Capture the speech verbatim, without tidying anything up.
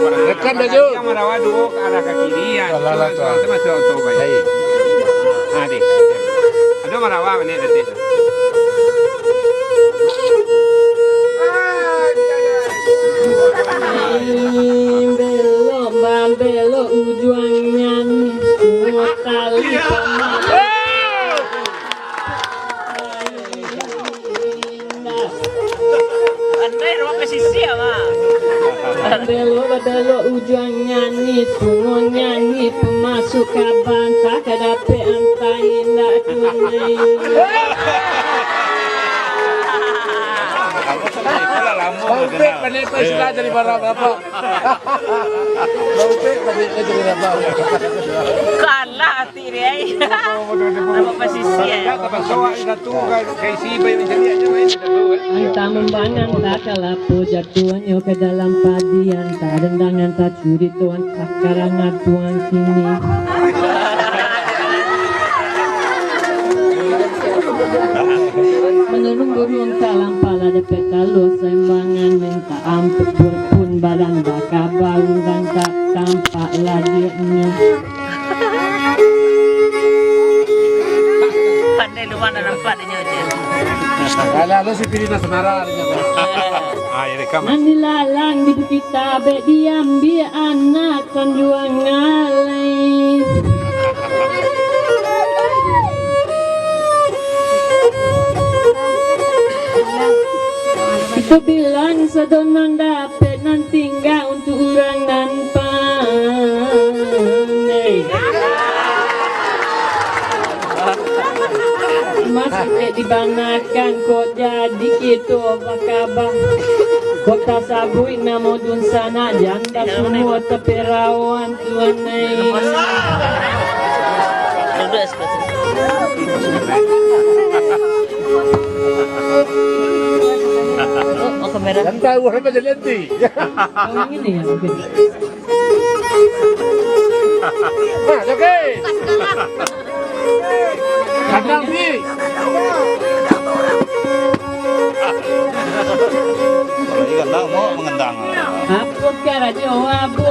Rekam dah, Jo. Yang marawa duo ka arah ka kiri, ya. Alah, alah, tu, ah. Itu masuk oto, baik. Baik. Ah, deh. Ado marawa ni, nanti. Belok, bang, belok ujuangnyo ni, semua tali panas. Andai rumah pesisir, mah. Belok, belok ujuangnyo ni, sungguahnyo ni, pamasuk ka banta, ka dapek antai indak tunai. Bang Upek, pandai Upek, sila jadi barang apa? Bang Upek, pandai Upek jadi apa? Kalah. Tiri ai. Nama pesisir, eh? Antah membangan tak kalapo jatuahnyo ka dalam padi, antah dendang, antah curito, antah karang aduang kini. Manurun burung talam pala dapek talo saimbangan, minta ampun pun badan bakaba urang tak tampak ladiaknyo. Pandai luar nak nampak dia nyawa je. Alah, lu si Pirina Senara dia nyawa. Ah, ya, rekam. Nan dilalang di Bukik Tabek diambiak anak Tanjuang Alai. Itu bilang sadonang dapek nan tingga. Untuak urang nan pandai. Mas, dek dibanakan kok jadi kito bakaba. Kok tasabuik namo dunsanak, jan tasumuo taperawan tuan ai. Oh, oh, kamera. Jan tahu apa jadi nanti. Oh, ini ya, oke. Nah, oke. Kadang, Pi. Kalau ikan dah mau mengendang. Aku karajo abu.